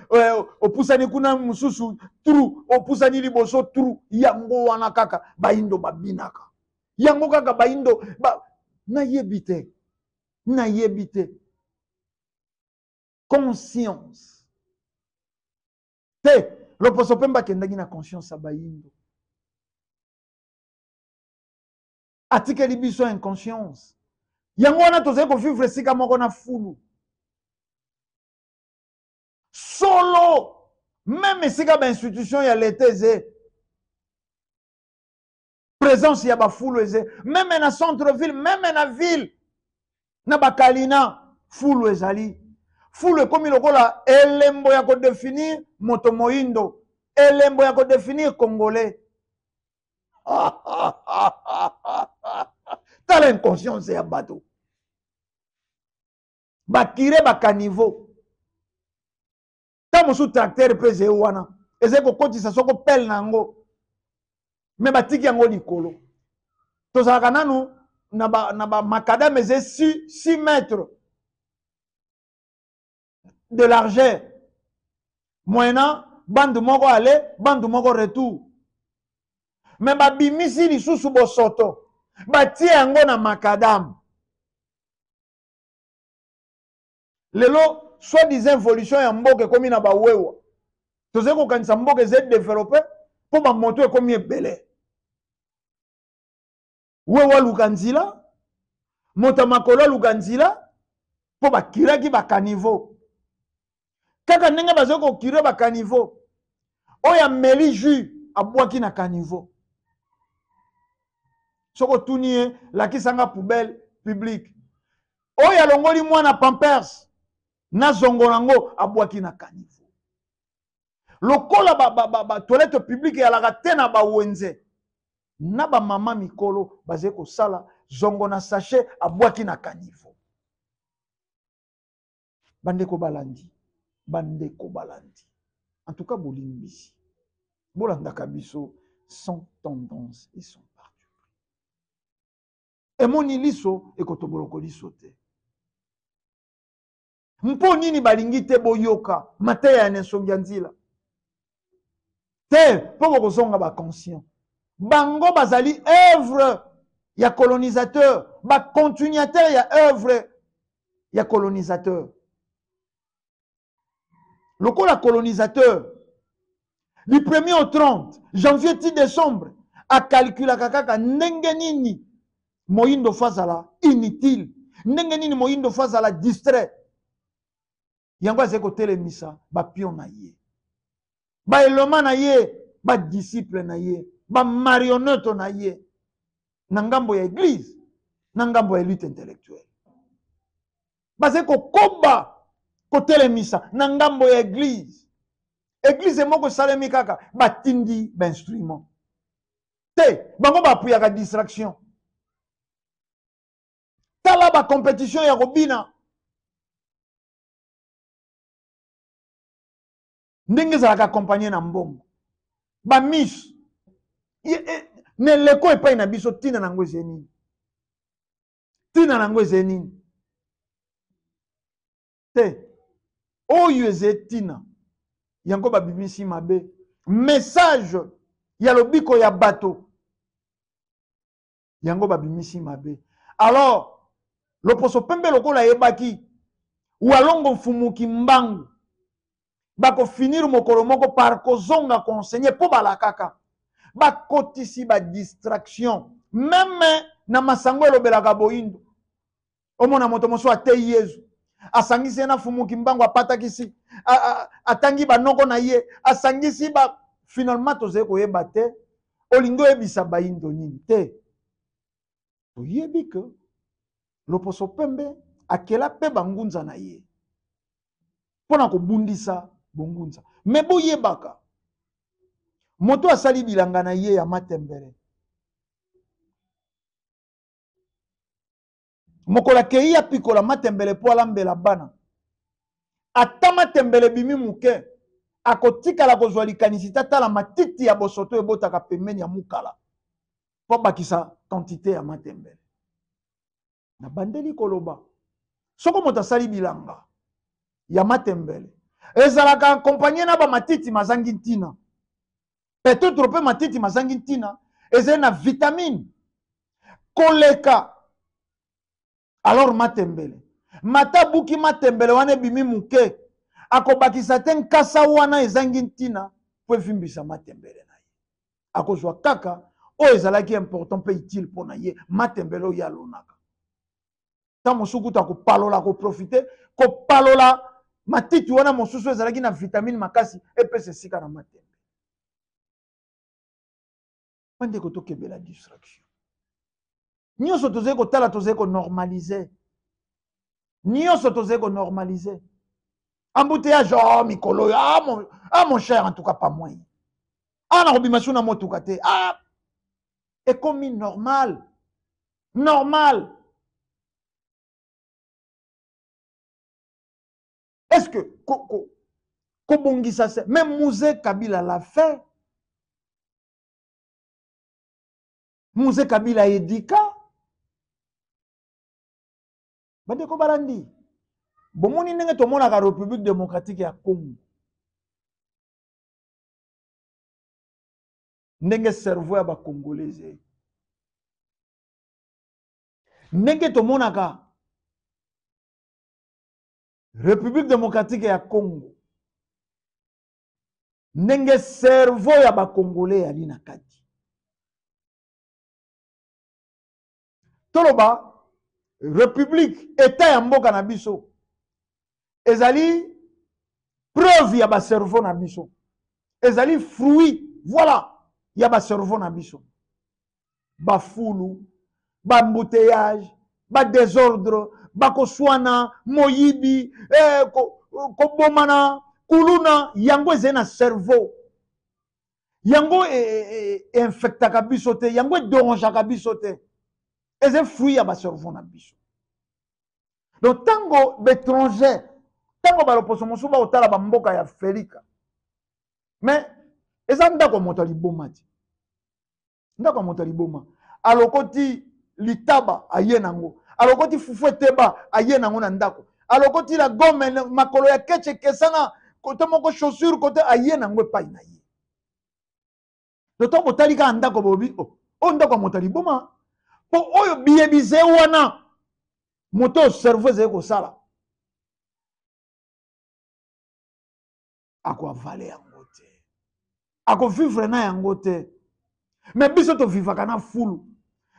opusani kuna mususu trou, opusani liboso trou, yango wana kaka bayindo babinaka. Yango kaka bayindo ba, nayebi te. Nayebi te. Conscience. Te, loposo pemba akendaki na conscience ya bayindo. Atikeli biso inconscience. Yango wana tozali kovivre esika moko na fulu. Solo, même esika ba institution ya l'État eze, présence ya ba fulu eze, même na centre-ville, même na ville, na bakalina, fulu ezali. Fulu ekomi lokola elembo ya kodéfinir moto moyindo, elembo ya kodéfinir congolais. Tala inconscience ya bato. Bakire bakaniveau. Ntango mosusu tracteur mpe ezali wana ezali kokotisa soko pele na yango me batiki yango likolo. Tozalaka nanu na ba, na ba macadam ezali 6 mètres de largeur, moyennant bande moko aller, bande moko retour. Me babimisi lisusu bosoto batie yango na macadam. Lelo soi-disant évolution ya mboka ekomi na bawewa. Tozali kokanisa mboka ezali développé mpo bamoto ekomi ebele. Wewa aluka nzela, moto ya makolo aluka nzela mpo bakiraki bakaniveau. Kaka ndenge bazali kokire bakaniveau, oyo ameli jus abwaki na caniveau. Soki otuni ye, lakisanga poubelle publique. Oyo alongoli mwana pampers na zongo nango abwaki na caniveau. Lokola ba, ba, ba, ba toilette publique eyalaka te na bawenze, na ba mama mikolo bazali kosala zongo na sachet abwaki na caniveau. Bandeko balandi, bandeko balandi, en tout cas bolimbisi, bolandaka biso sans tendance et sans parti pris. Emoni liso ekotoboloko liso te. Mpo nini balingi te boyoka mateya ya nsongi ya nzila te? Mpo bokozonga ba conscient. Bango bazali œuvre ya colonisateur, ba continuateur ya œuvre ya colonisateur. Lokola colonisateur du 1er au 30 janvier ti décembre akalkulaka kaka ndenge nini moyindo fazala inutile, ndenge nini moyindo fazala distrait. Yango azali kotelemisa ba pion na ye, ba eloma na ye, ba disciple na ye, ba marionnette na ye na ngambo ya église, na ngambo ya élite intellectuelle. Bazali kokoba kotelemisa na ngambo ya église. Église moko esalemi kaka batindi ba instrument te, bango bapuyaka distraction. Tala ba compétition ya kobina ndenge ezalaka accompagné na mbongo, ba miss na eleko epai na biso. Tina nango eza nini? Tina nango eza nini te? Oyo eza tina yango babimisi mabe message ya lobiko ya bato, yango babimisi mabe. Alors loposo pembe lokola ayebaki walongo mfumuki mbangu bakofinir mokolo moko par kozonga koenseigner mpo balakaka bakotisi ba distraction meme na masango elobelaka boyindo. Omona moto mosusu ateyi Yezu, asangisi ye na fumuki mbangu, apatakisi, atangi banoko na ye, asangisi ba finalement tozali koyeba te olingi oyebisa bayindo nini te. Toyebi ke loposo pembe akela pe bangunza na ye mpona kobundisa bongunza. Me boyebaka moto asali bilanga na ye ya matembele, mokolo akei apikola matembele mpo alambela bana, ata matembele ebimi moke, akotikala kozwa likanisi te atala matiti ya bosoto ebotaka pembeni ya mukala mpo abakisa quantité ya matembele. Nabandeli koloba, soko moto asali bilanga ya matembele ezalaka accompagné na ba matiti mazangi ntina. Peut-être mpe matiti mazangi ntina ezali na vitamine koleka. Alors matembele mata buki matembele wana ebimi moke, akobakisa te nkasa wana ezangi ntina po evimbisa matembele na ye. Akozwa kaka oyo ezalaki important mpe utile mpo na ye, matembele oyo alonaka. Ntango mosusu kutu akopalola, koprofite kopalola matiti wana mosusu ezalaki na vitamine makasi epesa esika na matembe. Bandeko, tokebela distraction nyonso tozali kotala, tozali konormalize nyonso, tozali konormalize embouteillage. Oh, mikolo oyo, ah, mon cher, en tout cas pas moyen. Ah, nakobima su na motuka te. Ah, ekomi normal. Normal. Est-ce que kobongisa ko, ko même Mzee Kabila l'a fait? Mzee Kabila edika bandeko balandi bomoni ndenge tomonaka République démocratique ya Congo ndenge cerveau ya bacongolais ezali ndenge tomonaka République démocratique ya Congo ndenge cerveau ya bacongolais eyali na kati. Toloba République, état ya mboka na biso ezali preuve ya ba cerveau na biso, ezali fruit voilà ya ba cerveau na biso. Bafulu, ba embouteillage, ba désordre, bakoswana, moyibi, kobomana, kuluna, yango ezali na cerveau. Yango infectaka biso te, yango edérangeaka biso te. Ezali fruit ya ba cerveau na biso. Donc tango l'étranger, tango baloposo mosusu baotala ba mboka ya Felika, mais eza ndako moto aliboma te. Ndako moto aliboma. Alokoti litaba aye nango, alokoti fufu eteba aye nango na ndako, alokoti la gomme makolo ya keche kesana kote moko chaussure kote aye nango epai na ye. Toto botali kaka ndako bobi oh, oh ndako moto aliboma po oyo biyebize wana moto cerveau ezali kosala akoavale yango te, akovivre na yango te. Mais biso tovivaka na fulu,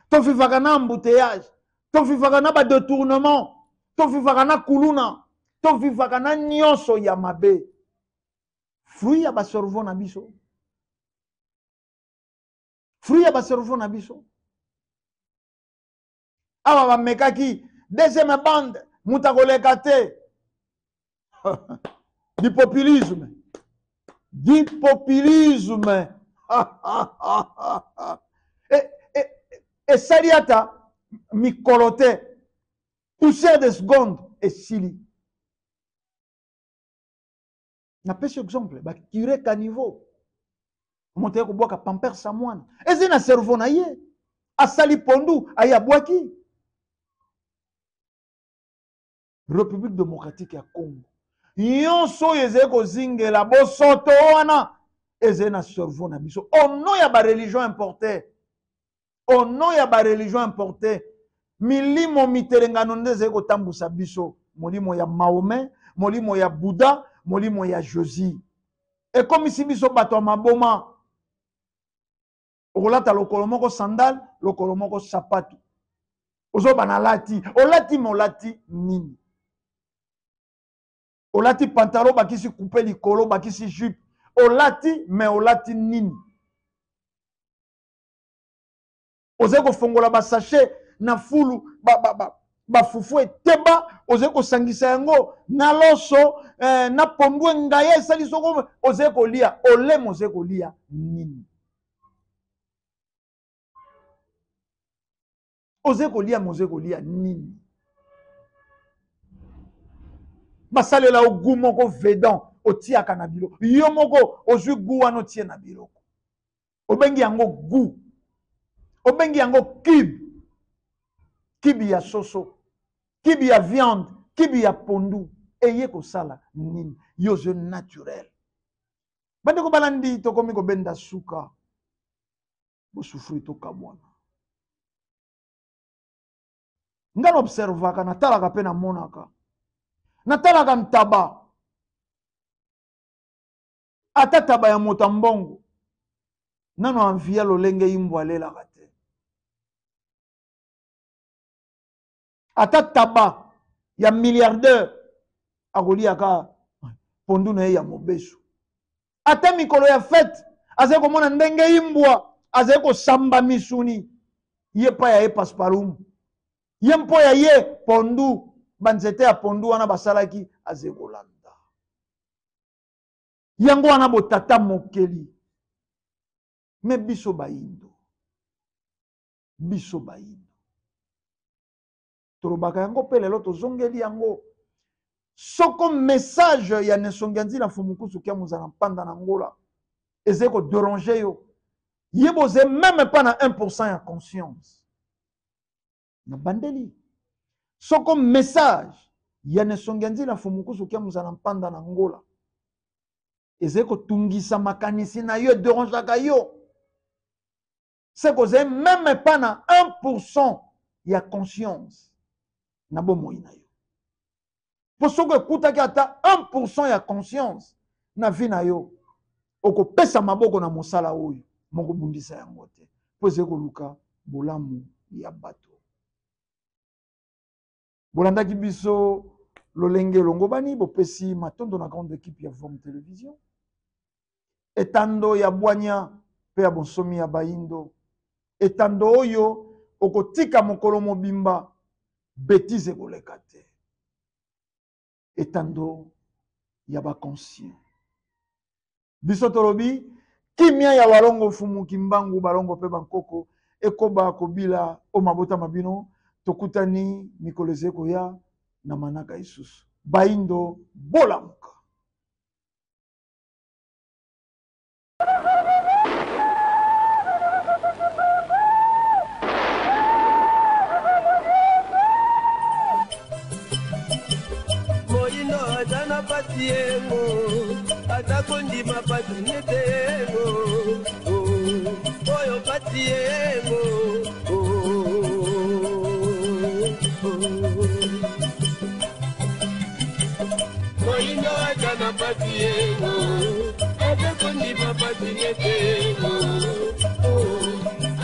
tovivaka na embouteillage, tovivaka na ba détournement, tovivaka na kuluna, tovivaka na nyonso ya mabe. Fruit ya ba cerveau na biso, fruit ya ba cerveau na biso. Awa bamekaki deuxième bande, moto akoleka te. Du populisme, du populisme. Esali ata mikolo te, poussière de seconde esili. Napesi exemple, ba curé caniveau, moto ya kobwaka pampers sa mwana, ezi na cerveau na ye, asali pondu aye abwaki. République démocratique ya Congo nyonso oyo ezali kozingela bosoto wana ezali na cerveau na biso. Au nom ya ba religion importée, au nom ya ba religion importée, milimo mitelengano nde ezali kotambusa biso. Molimo ya Mahomet, molimo ya Bouddha, molimo ya Jésus ekomisi biso bato ya maboma. Okolata lokolo moko sandale, lokolo moko sapatu. Ozoba na lati, olati molati nini? Olati pantalon bakisi coupe likolo, bakisi jupe. Olati mais olati nini? Ozali kofongola ba sachet na fulu, ba fufu eteba, ozali kosangisa yango na loso, na pondu ngaya esali soko ozali kolia, olemo ozali kolia nini? Ozali kolia, ozali kolia nini? Basalela yo goût moko vedan otiaka na biloko. Yo moko ozwi goût wana otie na biloko. Obengi yango goût. Obengi yango cube. Cube ya soso, cube ya viande, cube ya pondu. Eye kosala nini? Yo je naturel. Bandeko balandi tokomi kobenda suka. Bosufri tokamwana. Nga na observaka, natalaka pe namonaka. Natalaka ntaba. Ata taba ya moto ya mbongo. Nano envia lolenge imbwa alelaka te. Ata taba ya milliardaire akoliaka pondu na ye ya mobesu. Ata mikolo ya fête azali komona ndenge imbwa azali kosamba misuni. Ye pa ya ye pasparum. Ye mpo ya ye pondu, banzete ya pondu wana basalaki azali kolanda. Yango wana botata mokeli. Me biso bayindo. Biso bayindo. Tolobaka yango mpe lelo tozongeli yango. Soko message ya Nesongi Nzila Mfumu Nkusu Kia Muzala Mpanda na Ngola ezali ko déranger yo, ye boze même pas na 1% ya conscience. Na bandeli soko message ya Nesongi Nzila Mfumu Nkusu Kia Muzala Mpanda na Ngola ezali kotungisa makanisi na yo, ederangeaka yo, c'est kozali même pas na 1% ya conscience na bomoi na yo. Po soki ekutaki ata 1% ya conscience na vie na yo, okopesa maboko na mosala oyo mokobundisa yango te, po ezali koluka bolamu ya bato. Bolandaki biso lolenge elongobani, bopesi matondo na grande équipe ya Vom Télévision, etando ya bwanya pe ya bonsomi ya bayindo, etando oyo okotika mokolo mobimba bêtise ekoleka te, etando ya ba conscient. Biso tolobi kimia ya walongo mfumu Kimbangu, balongo pe bankoko ekoba kobila o mabota mabino. Tokutani mikolo ezali koya na manaka isusu. Bayindo bolamuka. Moyindo aza na pasi yengo, aza kondima pasi nete yengo, oyo pasi yengo. Moyindo aza na pasi yengo, aza kondima pasi nete yengo,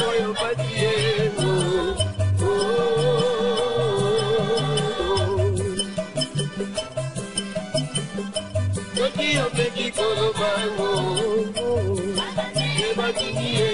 oyo pasi yengo. Soki opeki koloba ngo, ebatuni ye.